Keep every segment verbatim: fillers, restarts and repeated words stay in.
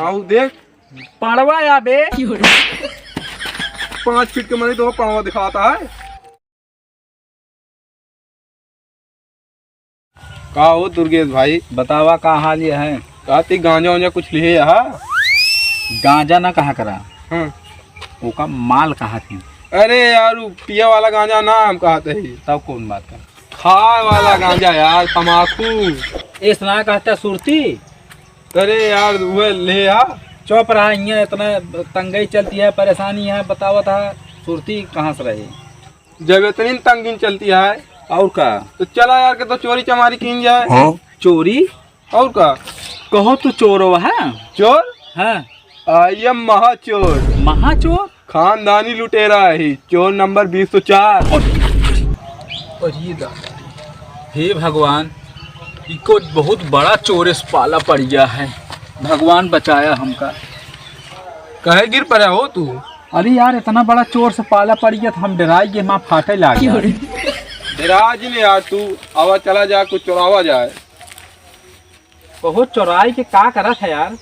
हाँ, उ देख। पड़वा या बे। पाँच फीट के मनी तो पड़वा दिखाता है। का हो दुर्गेश भाई? बतावा का हाल ये है? का ती गांजा वांजा कुछ लिहे यहाँ? गांजा ना कहा करा। हाँ। ओका माल कहा थी। अरे यार, उ पिए वाला गांजा ना हम कहत ही। तब कौन बात का? खाए वाला गांजा यार, तमाकू। इस ना कहता सुरती। अरे यार, वह ले आ। चुप रहा, हियाँ इतना तंगई चलती है, परेशानी है, बतावत है, सुरती कहाँ से रही? जब इतनी तंगी चलती है। और का? तो चला यार, के तो चोरी चमारी कीन जाए। हाँ? चोरी? और का? कहो तू चोर हो, हाँ? चोर? हाँ। I am महाचोर। महाचोर? खानदानी लुटेरा ही, चोर नंबर बीस सौ चार। और ये दा-, हे भगवान, इको बहुत बड़ा चोर से पाला पड़ गया है। भगवान बचाया हमका। कहे गिर पड़ा हो तू? अरे यार, इतना बड़ा चोर से पाला पड़ गया तो हम डराई गए, माँ फाटे लाग गया। डरा जी ने यार तू, आवा चला जा, कुछ चुरावा जाए। बहुत चोराई के का करत है यार?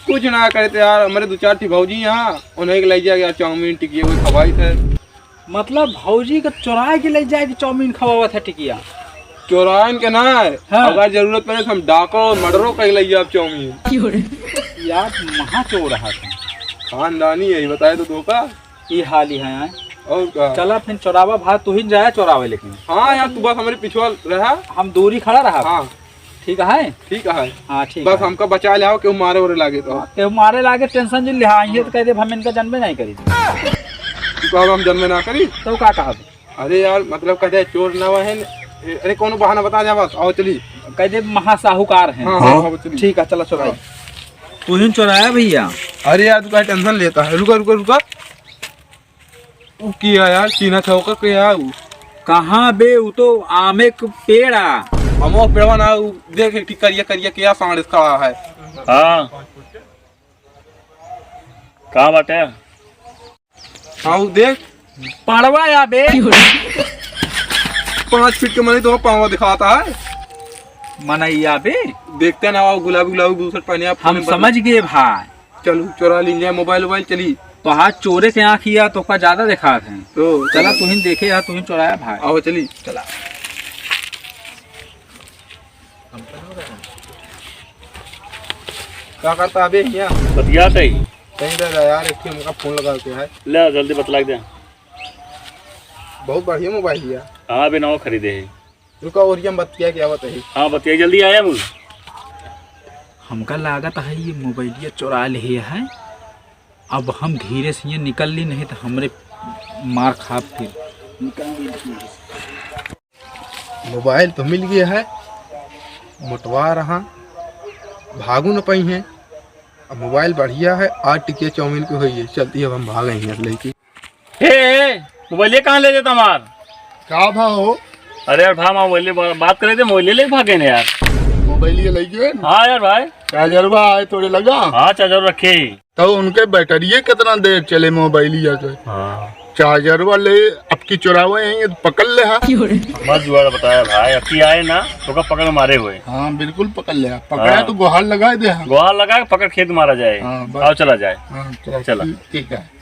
कुछ ना करते यार, हमारे दो चार ठी भौजी यहाँ, उन्हें के ले जाके यार चाउमीन टिकिया कोई खवाई थे। मतलब भौजी के चोराई के ले जाके चाउमीन खवावत है टिकिया? चोराइन के ना है, हाँ। अगर जरूरत पड़े तो हम डाको मर्डरो कर ले जाब चाउमीन। यार महा चोर है। खानदानी है, बताए तो धोखा। ई हाल ही है। और का? चला फिर चोरावा भाई, तू ही जाया चोरावे लेकिन। हाँ यार, तू बस हमारे पिछुआ रहा। हम दूरी खड़ा रहा। हाँ। ठीक है? ठीक है। हाँ, ठीक बस है। हमका बचा ले आओ, केहू मारे ओरे लागे तो। हाँ, केहू मारे लागे, tension जिन लिहा, ये तो कह दे, हम इनका जन्मे नहीं करी। तू कहब हम जन्मे ना करी? तो का कहब? अरे यार, मतलब कह दे चोर ना हुआ है न-, अरे कोनो बहाना बता दे बस, आओ चली। कह दे महासाहूकार हैं। हाँ, हाँ, हाँ। आओ चली। ठीक है, चला चोराओ। तू ही चोराया भैया। अरे यार, तू काहे tension लेता है? रुका, रुका, रुका। उ किया यार, चीन्हा था ओकर के यार उ। कहाँ बे? उ तो आमे के पेड़ आ। अमो पेड़वा ना, उ देख एक ठी करिया करिया के यार सांड खड़ा है। हाँ। कहाँ बाटे? हाँ, उ देख। पड़वा या बे। पाँच फीट के मनी तो पाँव दिखाता है। मनई या बे। देखते ना, वो गुलाबी गुलाबी बुशर्ट पहने आप हम पूरे समझ गए भाई। चलू, चोरा लीन जाए मोबाइल वोबाइल, चली। तो हाथ चोरे के आँख या तो का ज्यादा दिखात है। तो चला, चलो। तुहिन देखे या, तुहिन चोराया भाई। आओ, चली। चला। का करता अबे हियाँ? बतियात है। कहीं रह गया यार, एक ठे हमका फोन लगा के है। ले, जल्दी बतला दे। बहुत बढ़िया मोबाइल है। हाँ, अबे नवा खरीदे है। रुका, और ये हम बतिया क्या बताई? हाँ, बतिया, जल्दी आया मुझ। हमका लागत है ये मोबाइलिया चोरा ले है। अब हम धीरे से ये निकल ली, नहीं तो हमरे मार खाब फिर। मोबाइल तो मिल गया है, मोटवा रहा, भागू न पाई है। अब मोबाइल बढ़िया है, आज टिकिया चाउमीन के होइए, चलती अब हम भागे हैं लेके। ए, ए, मोबाइल ये कहाँ ले जाता हमार? का भाव हो? अरे यार भाई, मोबाइल ले बा-, बात करे थे, मोबाइल ले भागे ने यार। मोबाइल ये लई गए? हाँ यार भाई। चार्जरवा आए तोरे लगा? हाँ, चार्जर रखे ही। तो उनके बैटरिये कितना देर चले मोबाइलिया के? हाँ। चार्जरवा ले, अब की चुरावे हैं, ये पकड़ ले हा। मत जुआड़ बताया भाई, अब की आए ना, तो का पकड़ मारे हुए। हाँ, बिल्कुल पकड़ ले हा। पकड़ा हाँ। तो गुहार लगा दे हा। गुहार लगा के पकड़ खेत मारा जाए। हाँ, बस। आओ चला जाए। हाँ, चला। चला। ठीक, ठीक है।